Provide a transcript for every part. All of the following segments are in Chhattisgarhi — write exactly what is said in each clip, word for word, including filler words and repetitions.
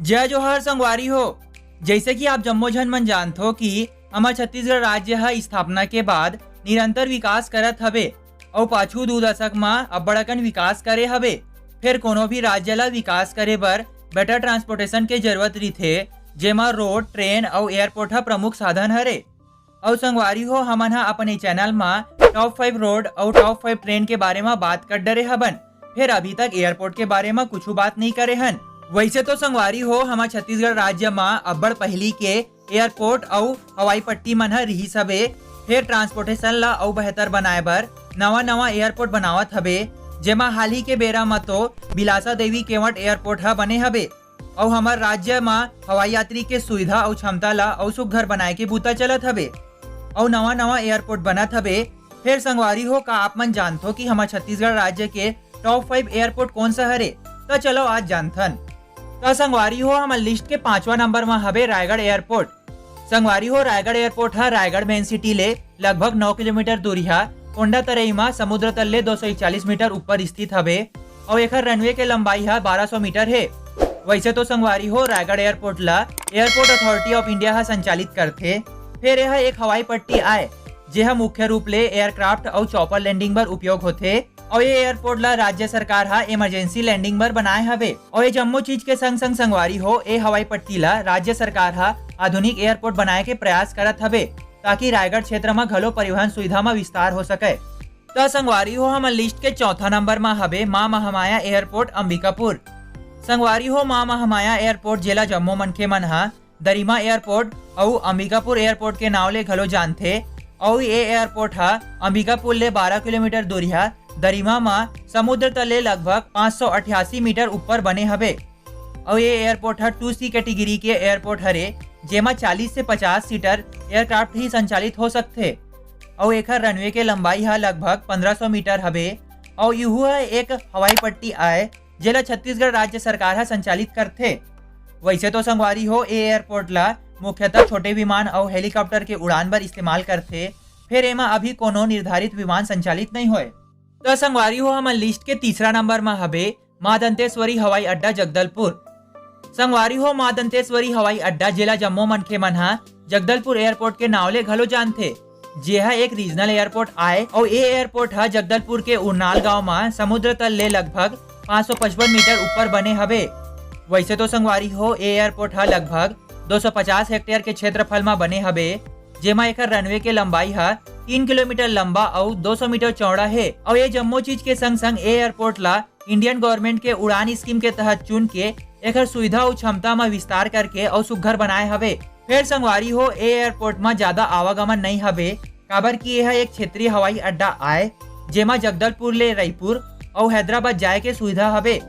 जय जोहार संगवारी हो। जैसे कि आप जम्मो झन मन जानथो कि हमर छत्तीसगढ़ राज्य ह स्थापना के बाद निरंतर विकास करत हवे अउ पाछू दू दशक म अब्बड़ अकन विकास करे हवे। फेर कोनो भी राज्य ला विकास करे बर better transportation के जरूरत रिथे, जेमा रोड, ट्रेन अउ एयरपोर्ट ह प्रमुख साधन हरे। अउ संगवारी हो, हमन ह अपन ए चैनल म टॉप फाइव रोड अउ टॉप फाइव ट्रेन के बारे म बात कर डरे हबन, फेर अभी तक एयरपोर्ट के बारे म कुछु बात नइ करे हन। वैसे तो संगवारी हो, हमर छत्तीसगढ़ राज्य म अब्बड़ पहिली के एयरपोर्ट अउ हवाई पट्टी मन ह रिहिस हवे, फेर ट्रांसपोर्टेशन ल अउ बेहतर बनाए बर नवा नवा एयरपोर्ट बनावत हवे, जेमा हाल ही के बेरा म तो बिलासा देवी केवट एयरपोर्ट ह बने हवे। अउ हमर राज्य म हवाई यात्री के सुविधा अउ क्षमता ल अउ सुघ्घर बनाए के बूता चलत हवे अउ नवा नवा एयरपोर्ट बनत हवे। फेर संगवारी हो, का आप मन जानथो कि हमर छत्तीसगढ़ राज्य के टॉप फाइव एयरपोर्ट कौन सा हरे? त चलो आज जानथन। त संगवारी हो, हमर लिस्ट के पांचवा नंबर म हवे रायगढ़ एयरपोर्ट। संगवारी हो, रायगढ़ एयरपोर्ट ह रायगढ़ मेन सिटी ले लगभग नौ किलोमीटर दूरिहा कोंडा तरई म समुद्र तल ले दो सौ इकतालीस मीटर ऊपर स्थित हवे अउ एखर रनवे के लंबाई ह बारह सौ मीटर हे। वैसे तो संगवारी हो, रायगढ़ एयरपोर्ट ल एयरपोर्ट अथॉरिटी ऑफ इंडिया ह संचालित करथे। फेर यह एक हवाई पट्टी आय, जेह मुख्य रूप ले एयरक्राफ्ट अउ चॉपर लैंडिंग बर उपयोग होथे। अउ ये एयरपोर्ट ल राज्य सरकार ह इमरजेंसी लैंडिंग बर बनाए हवे। अउ ये जम्मो चीज के संग संग संगवारी हो, ए हवाई पट्टी ल राज्य सरकार ह आधुनिक एयरपोर्ट बनाए के प्रयास करत हवे, ताकि रायगढ़ क्षेत्र म घलो परिवहन सुविधा म विस्तार हो सके। त संगवारी हो, हमर लिस्ट के चौथा नंबर म हवे मां महामाया एयरपोर्ट अंबिकापुर। संगवारी हो, मां महामाया एयरपोर्ट, जेला जम्मो मनखे मन ह दरिमा एयरपोर्ट अउ अंबिकापुर एयरपोर्ट के नाव ले घलो जानथे, अउ ये एयरपोर्ट ह अंबिकापुर ले बारह किलोमीटर दूरिहा दरिमा म समुद्र तल ले लगभग पाँच सौ अठासी मीटर ऊपर बने हवे। अउ ये एयरपोर्ट ह टू सी कैटेगरी के एयरपोर्ट हरे, जेमा चालीस से पचास सीटर एयरक्राफ्ट ही संचालित हो सकथे। अउ एखर रनवे के लंबाई ह लगभग पन्द्रह सौ मीटर हवे। अउ इहू ह एक हवाई पट्टी आय, जेला छत्तीसगढ़ राज्य सरकार ह संचालित करथे। वैसे तो संगवारी हो, ए एयरपोर्ट ला मुख्यतः छोटे विमान अउ हेलीकॉप्टर के उड़ान बर इस्तेमाल करथे, फेर एमा अभी कोनो निर्धारित विमान संचालित नइ होय। त संगवारी हो, हमर लिस्ट के तीसरा नंबर म हबे मां दंतेश्वरी हवाई अड्डा जगदलपुर। संगवारी हो, मां दंतेश्वरी हवाई अड्डा, जेला जम्मो मनखे मन ह जगदलपुर एयरपोर्ट के नाव ले घलो जानथे, जेहा एक रीजनल एयरपोर्ट आय अउ ए एयरपोर्ट ह जगदलपुर के उरनाल गांव म समुद्र तल ले लगभग पाँच सौ पचपन मीटर ऊपर बने हवे। वैसे तो संगवारी हो, ए एयरपोर्ट ह लगभग दो सौ पचास हेक्टेयर के क्षेत्रफल म बने हवे, जेमा एखर रनवे के लंबाई ह तीन किलोमीटर लंबा अउ दो सौ मीटर चौड़ा हे। अउ ये जम्मो चीज के संग संग ए एयरपोर्ट ला इंडियन गवर्नमेंट के उड़ान स्कीम के तहत चुन के एखर सुविधा अउ क्षमता म विस्तार करके अउ सुघ्घर बनाए हवे। फेर संगवारी हो, ए एयरपोर्ट म ज्यादा आवागमन नइ हवे, काबर कि एह एक क्षेत्रीय हवाई अड्डा आय, जेमा जगदलपुर ले रायपुर अउ हैदराबाद जाए के सुविधा हवे।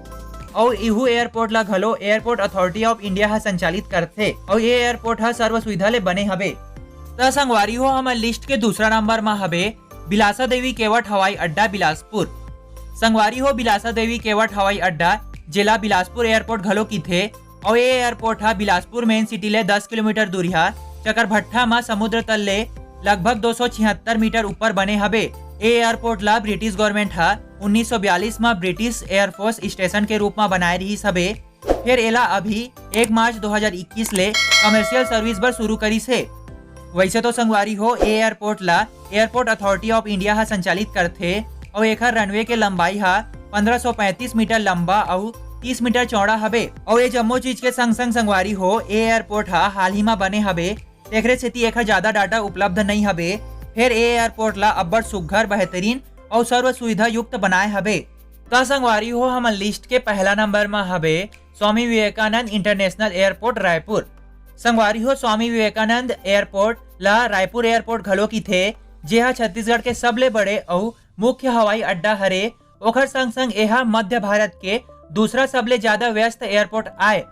अउ इहू एयरपोर्ट ला घलो एयरपोर्ट अथॉरिटी ऑफ इंडिया ह संचालित करथे अउ ये एयरपोर्ट ह सर्व सुविधा ले बने हवे। त संगवारी हो, हमर लिस्ट के दूसरा नंबर म हवे बिलासा देवी केवट हवाई अड्डा बिलासपुर। संगवारी हो, बिलासा देवी केवट हवाई अड्डा, जेला बिलासपुर एयरपोर्ट घलो किथे, अउ ए एयरपोर्ट ह बिलासपुर मेन सिटी ले दस किलोमीटर दूरिहा चकरभट्ठा म समुद्र तल ले लगभग दो सौ छिहत्तर मीटर ऊपर बने हवे। ए एयरपोर्ट ला ब्रिटिश गवर्नमेंट ह उन्नीस सौ बयालीस म ब्रिटिश एयरफोर्स स्टेशन के रूप म बनाए रिहिस हवे। फेर एला अभी एक मार्च दो हज़ार इक्कीस ले कमर्शियल सर्विस बर शुरू करिस हे। वैसे तो संगवारी हो, ए एयरपोर्ट ला एयरपोर्ट अथॉरिटी ऑफ इंडिया ह संचालित करथे अउ एखर रनवे के लंबाई ह पन्द्रह सौ पैंतीस मीटर लंबा अउ तीस मीटर चौड़ा हवे। अउ ये जम्मो चीज के संग संग संगवारी हो, ए एयरपोर्ट ह हाल ही म बने हवे, तेखरे सेती एखर ज्यादा डाटा उपलब्ध नइ हवे। फेर ए एयरपोर्ट ला अब्बड़ सुघ्घर, बेहतरीन अउ सर्व सुविधा युक्त बनाए हवे। त संगवारी हो, हमर लिस्ट के पहला नंबर म हवे स्वामी विवेकानंद इंटरनेशनल एयरपोर्ट रायपुर। संगवारी हो, स्वामी विवेकानंद एयरपोर्ट ला रायपुर एयरपोर्ट घलो किथे, जेहा छत्तीसगढ़ के सबले बड़े अउ मुख्य हवाई अड्डा हरे। ओखर संग संग एहा मध्य भारत के दूसरा सबले ज्यादा व्यस्त एयरपोर्ट आय।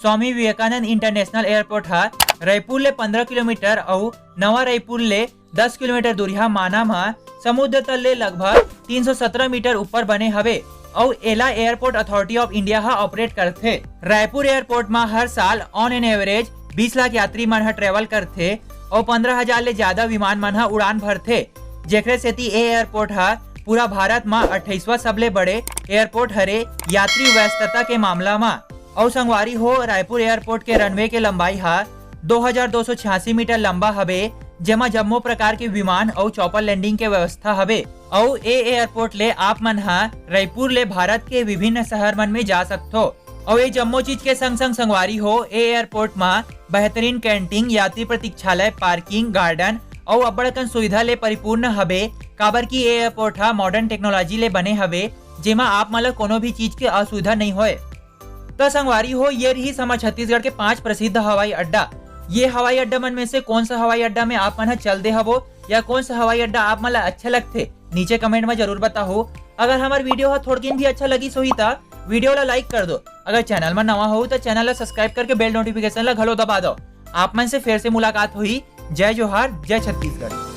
स्वामी विवेकानंद इंटरनेशनल एयरपोर्ट ह रायपुर ले पन्द्रह किलोमीटर अउ नवा रायपुर ले दस किलोमीटर दूरिहा माना म समुद्र तल ले लगभग तीन सौ सत्रह मीटर ऊपर बने हवे अउ एला एयरपोर्ट अथॉरिटी ऑफ इंडिया ह ऑपरेट करथे। रायपुर एयरपोर्ट म हर साल on an average बीस लाख यात्री मन ह ट्रैवल करथे अउ पन्द्रह हज़ार ले ज्यादा विमान मन ह उड़ान भरथे, जेखरे सेती ए एयरपोर्ट ह पूरा भारत म अट्ठाईसवाँ सबले बड़े एयरपोर्ट हरे यात्री व्यस्तता के मामला म। अउ संगवारी हो, रायपुर एयरपोर्ट के रनवे के लंबाई हा दो हजार दो सौ छियासी मीटर लंबा हवे, जेमा जम्मो प्रकार के विमान अउ चॉपर लैंडिंग के व्यवस्था हवे। अउ ए एयरपोर्ट ले आप मन हा रायपुर ले भारत के विभिन्न शहर मन में जा सकथो। अउ ये जम्मो चीज के संग संग संगवारी हो, ए एयरपोर्ट मा बेहतरीन कैंटीन, यात्री प्रतीक्षालय, पार्किंग, गार्डन अउ अब्बड़ अकन सुविधा ले परिपूर्ण हवे, काबर कि ए एयरपोर्ट हा मॉडर्न टेक्नोलॉजी ले बने हवे, जेमा आप मन ला कोनो भी चीज के असुविधा नइ होय। त संगवारी हो, ये रहिस हमर छत्तीसगढ़ के पांच प्रसिद्ध हवाई अड्डा। ये हवाई अड्डा मन में से कौन सा हवाई अड्डा में आप मन ह चल दे हवो या कौन सा हवाई अड्डा आप मन ला अच्छा लगथे, नीचे कमेंट में जरूर बताओ। अगर हमार वीडियो ह थोड़किन भी अच्छा लगिस होही त वीडियो ला लाइक कर दो। अगर चैनल में नवा हो त चैनल ला सब्सक्राइब करके बेल नोटिफिकेशन ला घलो दबा दो। आप मन से फिर से मुलाकात होही। जय जोहार, जय छत्तीसगढ़।